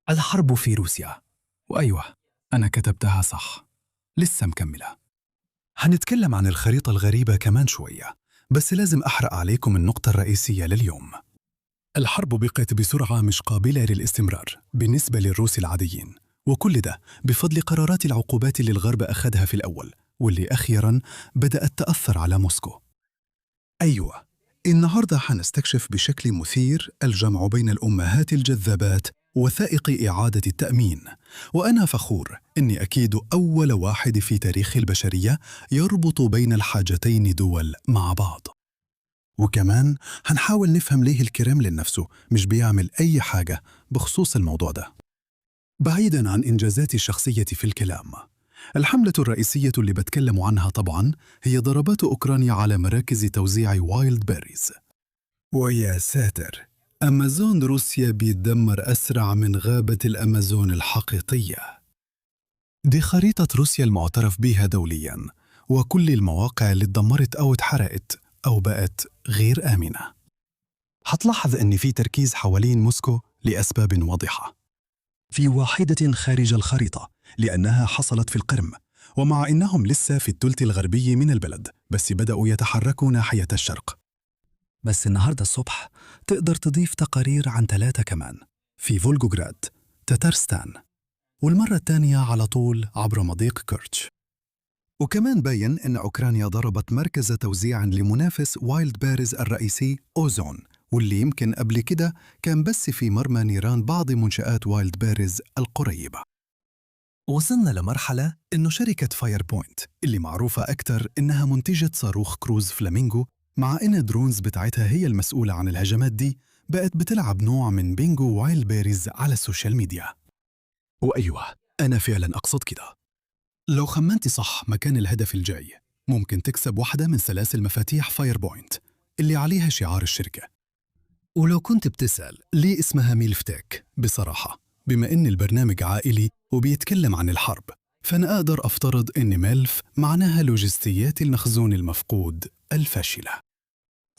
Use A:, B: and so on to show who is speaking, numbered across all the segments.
A: الحرب في روسيا، وأيوة أنا كتبتها صح، لسه مكملة. هنتكلم عن الخريطة الغريبة كمان شوية، بس لازم أحرق عليكم النقطة الرئيسية لليوم. الحرب بقت بسرعة مش قابلة للاستمرار بالنسبة للروس العاديين، وكل ده بفضل قرارات العقوبات اللي الغرب أخذها في الأول، واللي أخيراً بدأت تأثر على موسكو. أيوة، النهاردة هنستكشف بشكل مثير الجمع بين الأمهات الجذابات وثائق إعادة التأمين، وأنا فخور إني أكيد أول واحد في تاريخ البشرية يربط بين الحاجتين دول مع بعض. وكمان هنحاول نفهم ليه الكرملين نفسه مش بيعمل أي حاجة بخصوص الموضوع ده. بعيداً عن إنجازاتي الشخصية في الكلام، الحملة الرئيسية اللي بتكلم عنها طبعاً هي ضربات أوكرانيا على مراكز توزيع وايلد بيريز. ويا ساتر، أمازون روسيا بيتدمر أسرع من غابة الأمازون الحقيقية. دي خريطة روسيا المعترف بيها دولياً، وكل المواقع اللي اتدمرت أو اتحرقت أو بقت غير آمنة. هتلاحظ إن في تركيز حوالين موسكو لأسباب واضحة. في واحدة خارج الخريطة لأنها حصلت في القرم، ومع إنهم لسه في الثلث الغربي من البلد، بس بدأوا يتحركوا ناحية الشرق. بس النهاردة الصبح تقدر تضيف تقارير عن 3 كمان في فولغوغراد، تتارستان، والمرة الثانية على طول عبر مضيق كيرتش. وكمان باين إن أوكرانيا ضربت مركز توزيع لمنافس وايلد بيريز الرئيسي أوزون، واللي يمكن قبل كده كان بس في مرمى نيران بعض منشآت وايلد بيريز القريبة. وصلنا لمرحلة إنه شركة فاير بوينت اللي معروفة أكتر إنها منتجة صاروخ كروز فلامينغو، مع إن drones بتاعتها هي المسؤولة عن الهجمات دي، بقت بتلعب نوع من بينجو وايلد بيريز على ال social media. وأيوة، أنا فعلا أقصد كده. لو خمنت صح مكان الهدف الجاي، ممكن تكسب واحدة من سلاسل مفاتيح فاير بوينت اللي عليها شعار الشركة. ولو كنت بتسأل ليه اسمها ميلفتك، بصراحة بما إن البرنامج عائلي وبيتكلم عن الحرب، فأنا أقدر أفترض إن ميلف معناها لوجستيات المخزون المفقود الفاشلة.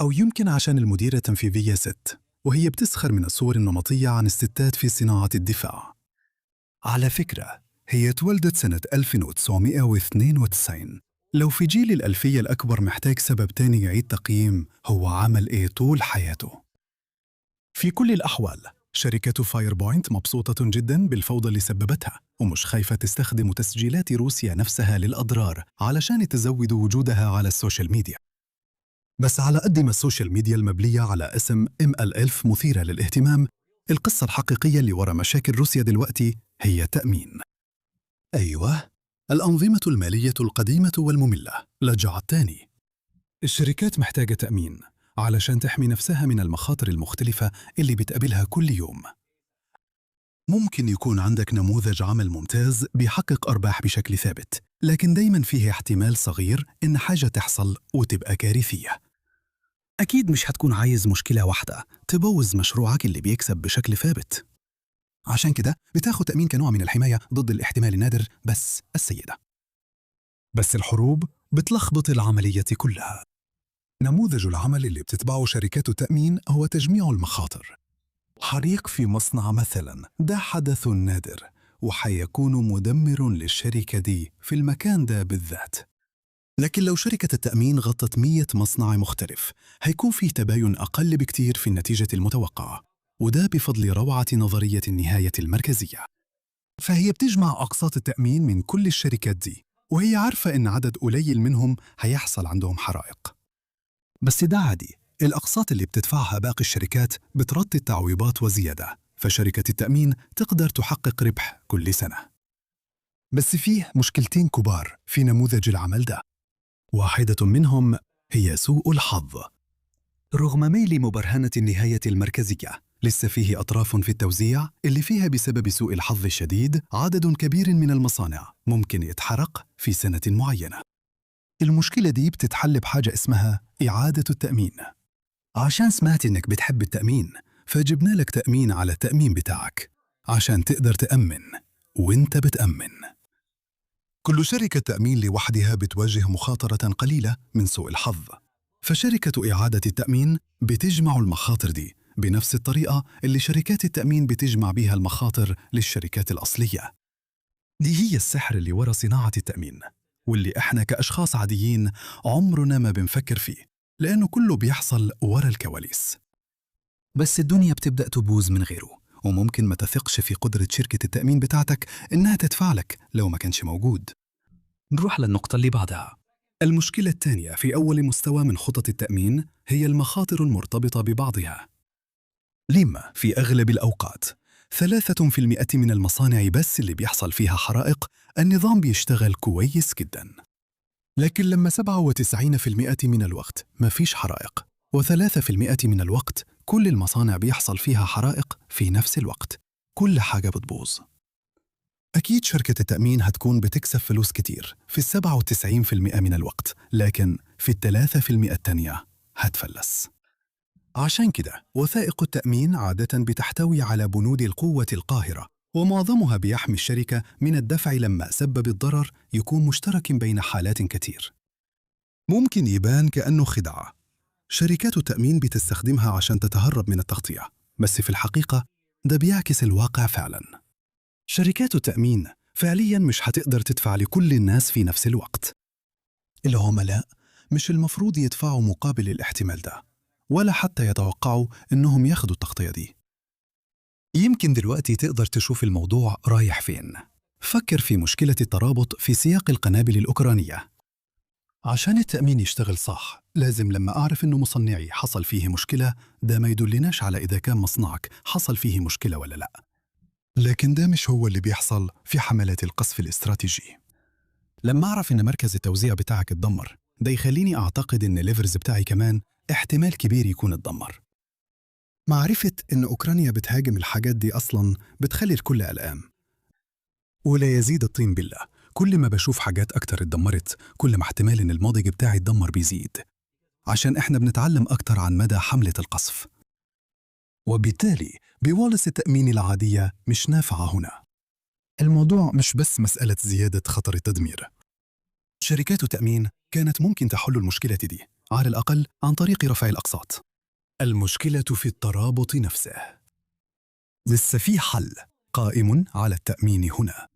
A: أو يمكن عشان المديرة التنفيذية ست، وهي بتسخر من الصور النمطية عن الستات في صناعة الدفاع. على فكرة، هي اتولدت سنة 1992. لو في جيل الألفية الأكبر محتاج سبب تاني يعيد تقييم هو عمل إيه طول حياته. في كل الأحوال، شركة فاير بوينت مبسوطة جدا بالفوضى اللي سببتها، ومش خايفة تستخدم تسجيلات روسيا نفسها للأضرار علشان تزود وجودها على ال social media. بس على قد ما ال social media المبنية على اسم MLF مثيرة للاهتمام، القصة الحقيقية اللي ورا مشاكل روسيا دلوقتي هي تأمين. أيوة، الأنظمة المالية القديمة والمملة رجعت تاني. الشركات محتاجة تأمين علشان تحمي نفسها من المخاطر المختلفة اللي بتقابلها كل يوم. ممكن يكون عندك نموذج عمل ممتاز بيحقق أرباح بشكل ثابت، لكن دايما فيه احتمال صغير إن حاجة تحصل وتبقى كارثية. أكيد مش هتكون عايز مشكلة واحدة تبوظ مشروعك اللي بيكسب بشكل ثابت. عشان كده بتاخد تأمين كنوع من الحماية ضد الاحتمال النادر بس السيء ده. بس الحروب بتلخبط العملية كلها. نموذج العمل اللي بتتبعه شركات التأمين هو تجميع المخاطر. حريق في مصنع مثلا ده حدث نادر وحيكون مدمر للشركة دي في المكان ده بالذات. لكن لو شركة التأمين غطت 100 مصنع مختلف، هيكون فيه تباين أقل بكتير في النتيجة المتوقعة، وده بفضل روعة نظرية النهاية المركزية. فهي بتجمع أقساط التأمين من كل الشركات دي، وهي عارفة إن عدد قليل منهم هيحصل عندهم حرائق. بس ده عادي، الأقساط اللي بتدفعها باقي الشركات بتغطي التعويضات وزيادة، فشركة التأمين تقدر تحقق ربح كل سنة. بس فيه مشكلتين كبار في نموذج العمل ده. واحدة منهم هي سوء الحظ. رغم ميل مبرهنة النهاية المركزية، لسه فيه أطراف في التوزيع اللي فيها بسبب سوء الحظ الشديد عدد كبير من المصانع ممكن يتحرق في سنة معينة. المشكلة دي بتتحل بحاجة اسمها إعادة التأمين. عشان سمعت إنك بتحب التأمين، فجبنا لك تأمين على التأمين بتاعك عشان تقدر تأمن وانت بتأمن. كل شركة تأمين لوحدها بتواجه مخاطرة قليلة من سوء الحظ، فشركة إعادة التأمين بتجمع المخاطر دي بنفس الطريقة اللي شركات التأمين بتجمع بيها المخاطر للشركات الأصلية. دي هي السحر اللي ورا صناعة التأمين، واللي إحنا كأشخاص عاديين عمرنا ما بنفكر فيه، لأنه كله بيحصل ورا الكواليس. بس الدنيا بتبدأ تبوظ من غيره، وممكن ما تثقش في قدرة شركة التأمين بتاعتك إنها تدفع لك لو ما كانش موجود. نروح للنقطة اللي بعدها. المشكلة الثانية في أول مستوى من خطط التأمين هي المخاطر المرتبطة ببعضها. لما في أغلب الأوقات 3% من المصانع بس اللي بيحصل فيها حرائق النظام بيشتغل كويس جدا، لكن لما 97% من الوقت مفيش حرائق، و3% من الوقت كل المصانع بيحصل فيها حرائق في نفس الوقت، كل حاجة بتبوظ. أكيد شركة التأمين هتكون بتكسب فلوس كتير في 97% من الوقت، لكن في 3% التانية هتفلس. عشان كده وثائق التأمين عادة بتحتوي على بنود القوة القاهرة، ومعظمها بيحمي الشركة من الدفع لما سبب الضرر يكون مشترك بين حالات كتير. ممكن يبان كأنه خدعة، شركات التأمين بتستخدمها عشان تتهرب من التغطية، بس في الحقيقة ده بيعكس الواقع فعلا. شركات التأمين فعليا مش هتقدر تدفع لكل الناس في نفس الوقت. العملاء مش المفروض يدفعوا مقابل الاحتمال ده، ولا حتى يتوقعوا إنهم ياخدوا التغطية دي. يمكن دلوقتي تقدر تشوف الموضوع رايح فين. فكر في مشكلة الترابط في سياق القنابل الأوكرانية. عشان التأمين يشتغل صح، لازم لما أعرف إنه مصنعي حصل فيه مشكلة، ده ما يدلناش على إذا كان مصنعك حصل فيه مشكلة ولا لأ. لكن ده مش هو اللي بيحصل في حملات القصف الاستراتيجي. لما أعرف إن مركز التوزيع بتاعك اتدمر، ده يخليني أعتقد إن الليفرز بتاعي كمان احتمال كبير يكون اتدمر. معرفة إن أوكرانيا بتهاجم الحاجات دي أصلاً بتخلي الكل قلقان. ولا يزيد الطين بالله، كل ما بشوف حاجات أكتر اتدمرت، كل ما احتمال إن الماضي بتاعي اتدمر بيزيد، عشان إحنا بنتعلم أكتر عن مدى حملة القصف. وبالتالي بوالص التأمين العادية مش نافعة هنا. الموضوع مش بس مسألة زيادة خطر التدمير. شركات التأمين كانت ممكن تحل المشكلة دي على الأقل عن طريق رفع الأقساط. المشكلة في الترابط نفسه. لسه في حل قائم على التأمين هنا.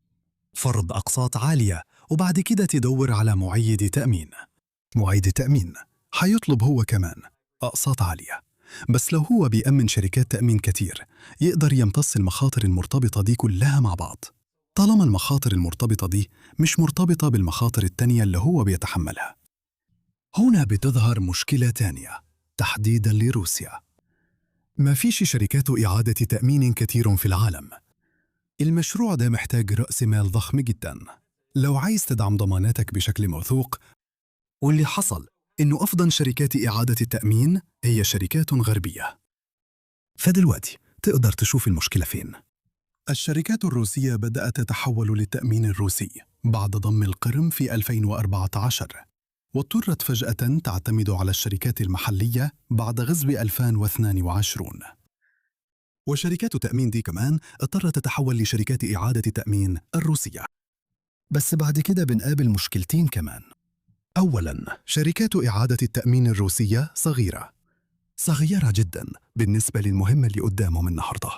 A: فرض أقساط عالية وبعد كده تدور على معيد تأمين. معيد تأمين هيطلب هو كمان أقساط عالية، بس لو هو بيأمن شركات تأمين كتير يقدر يمتص المخاطر المرتبطة دي كلها مع بعض، طالما المخاطر المرتبطة دي مش مرتبطة بالمخاطر التانية اللي هو بيتحملها. هنا بتظهر مشكلة تانية تحديداً لروسيا. ما فيش شركات إعادة تأمين كتير في العالم. المشروع ده محتاج رأس مال ضخم جداً لو عايز تدعم ضماناتك بشكل موثوق. واللي حصل إنه أفضل شركات إعادة التأمين هي شركات غربية. فدلوقتي تقدر تشوف المشكلة فين. الشركات الروسية بدأت تتحول للتأمين الروسي بعد ضم القرم في 2014، واضطرت فجأة تعتمد على الشركات المحلية بعد غزو 2022. وشركات التأمين دي كمان اضطرت تتحول لشركات إعادة التأمين الروسية. بس بعد كده بنقابل مشكلتين كمان. أولاً، شركات إعادة التأمين الروسية صغيرة، صغيرة جداً بالنسبة للمهمة اللي قدامهم النهاردة.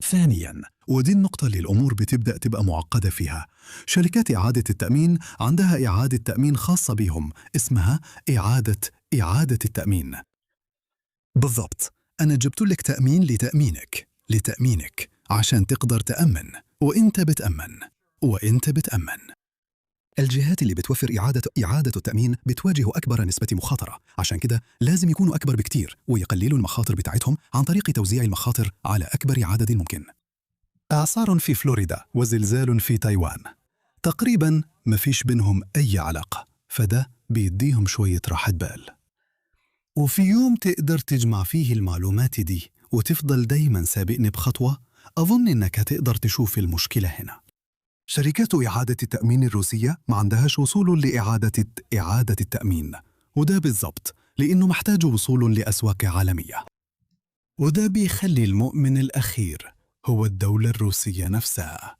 A: ثانياً، ودي النقطة اللي الأمور بتبدأ تبقى معقدة فيها، شركات إعادة التأمين عندها إعادة تأمين خاصة بيهم اسمها إعادة التأمين. بالضبط، أنا جبت لك تأمين لتأمينك لتأمينك عشان تقدر تأمن، وإنت بتأمن وإنت بتأمن. الجهات اللي بتوفر إعادة التأمين بتواجه أكبر نسبة مخاطرة، عشان كده لازم يكونوا أكبر بكتير ويقللوا المخاطر بتاعتهم عن طريق توزيع المخاطر على أكبر عدد ممكن. إعصار في فلوريدا وزلزال في تايوان تقريباً مفيش بينهم أي علاقة، فده بيديهم شوية راحة بال. وفي يوم تقدر تجمع فيه المعلومات دي وتفضل دايماً سابقني بخطوة، أظن إنك هتقدر تشوف المشكلة هنا. شركات إعادة التأمين الروسية ما عندهاش وصول لإعادة إعادة التأمين، وده بالضبط لأنه محتاج وصول لأسواق عالمية. وده بيخلي المؤمن الأخير هو الدولة الروسية نفسها.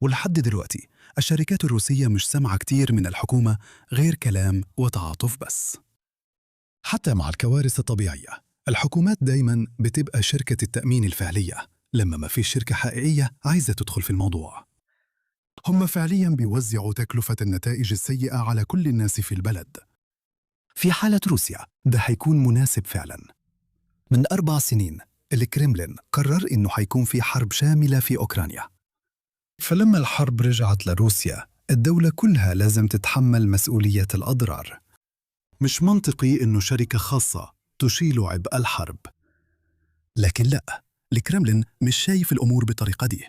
A: ولحد دلوقتي الشركات الروسية مش سامعة كتير من الحكومة غير كلام وتعاطف بس. حتى مع الكوارث الطبيعية الحكومات دايما بتبقى شركة التأمين الفعلية لما ما فيش شركة حقيقية عايزة تدخل في الموضوع. هم فعليا بيوزعوا تكلفة النتائج السيئة على كل الناس في البلد. في حالة روسيا ده هيكون مناسب فعلا. من 4 سنين الكرملين قرر إنه هيكون في حرب شاملة في أوكرانيا. فلما الحرب رجعت لروسيا، الدولة كلها لازم تتحمل مسؤولية الأضرار. مش منطقي إنه شركة خاصة تشيل عبء الحرب. لكن لا، الكرملين مش شايف الأمور بالطريقة دي.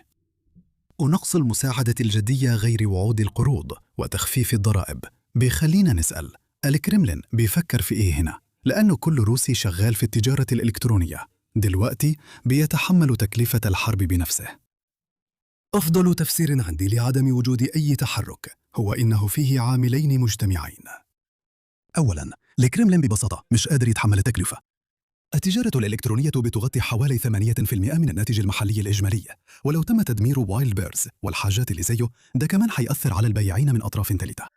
A: ونقص المساعدة الجدية غير وعود القروض وتخفيف الضرائب بيخلينا نسأل، الكرملين بيفكر في إيه هنا؟ لأنه كل روسي شغال في التجارة الإلكترونية دلوقتي بيتحمل تكلفة الحرب بنفسه. أفضل تفسير عندي لعدم وجود أي تحرك هو إنه فيه عاملين مجتمعين. أولاً، الكرملين ببساطة مش قادر يتحمل التكلفة. التجارة الإلكترونية بتغطي حوالي 8% من الناتج المحلي الإجمالي، ولو تم تدمير وايلد بيرز والحاجات اللي زيه، ده كمان هيأثر على البياعين من أطراف ثالثة.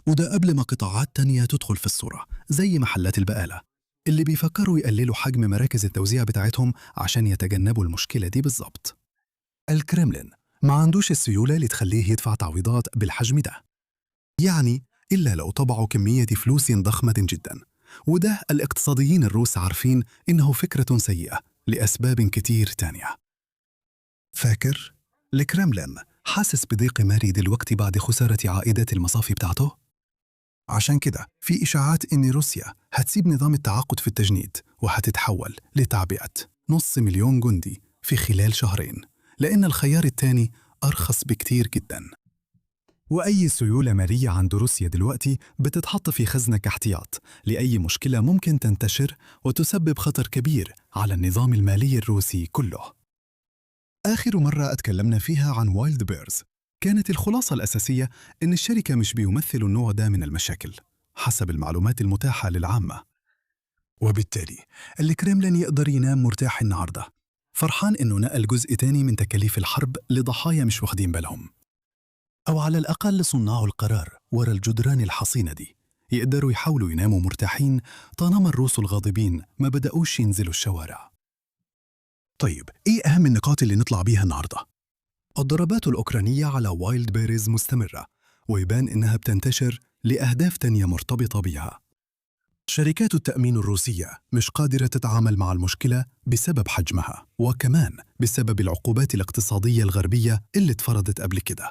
A: وده قبل ما قطاعات تانية تدخل في الصورة زي محلات البقالة اللي بيفكروا يقللوا حجم مراكز التوزيع بتاعتهم عشان يتجنبوا المشكلة دي بالظبط. الكرملين ما عندوش السيولة اللي تخليه يدفع تعويضات بالحجم ده، يعني إلا لو طبعوا كمية فلوس ضخمة جدا، وده الاقتصاديين الروس عارفين إنه فكرة سيئة لأسباب كتير تانية. فاكر؟ الكرملين حاسس بضيق مالي دلوقتي بعد خسارة عائدات المصافي بتاعته؟ عشان كده في إشاعات إن روسيا هتسيب نظام التعاقد في التجنيد وهتتحول لتعبئة 500,000 جندي في خلال شهرين، لأن الخيار الثاني أرخص بكتير جدا. وأي سيولة مالية عند روسيا دلوقتي بتتحط في خزنة كاحتياط لأي مشكلة ممكن تنتشر وتسبب خطر كبير على النظام المالي الروسي كله. آخر مرة اتكلمنا فيها عن وايلد بيرز كانت الخلاصة الأساسية إن الشركة مش بيمثل النوع ده من المشاكل حسب المعلومات المتاحة للعامة، وبالتالي الكرملين يقدر ينام مرتاح النهاردة، فرحان إنه نقل جزء تاني من تكاليف الحرب لضحايا مش واخدين بالهم، أو على الأقل صناع القرار ورا الجدران الحصينة دي يقدروا يحاولوا يناموا مرتاحين طالما الروس الغاضبين ما بدأوش ينزلوا الشوارع. طيب، إيه أهم النقاط اللي نطلع بيها النهاردة؟ الضربات الأوكرانية على وايلد بيريز مستمرة، ويبان إنها بتنتشر لأهداف تانية مرتبطة بيها. شركات التأمين الروسية مش قادرة تتعامل مع المشكلة بسبب حجمها، وكمان بسبب العقوبات الاقتصادية الغربية اللي اتفرضت قبل كده.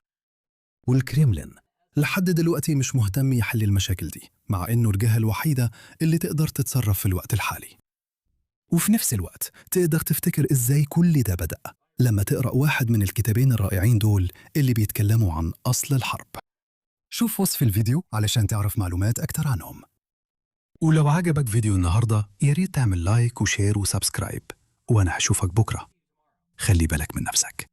A: والكرملين لحد دلوقتي مش مهتم يحل المشاكل دي، مع إنه الجهة الوحيدة اللي تقدر تتصرف في الوقت الحالي. وفي نفس الوقت تقدر تفتكر إزاي كل ده بدأ لما تقرأ واحد من الكتابين الرائعين دول اللي بيتكلموا عن أصل الحرب. شوف وصف الفيديو علشان تعرف معلومات أكتر عنهم. ولو عجبك فيديو النهاردة يا ريت تعمل like و share و subscribe، وأنا هشوفك بكرة. خلي بالك من نفسك.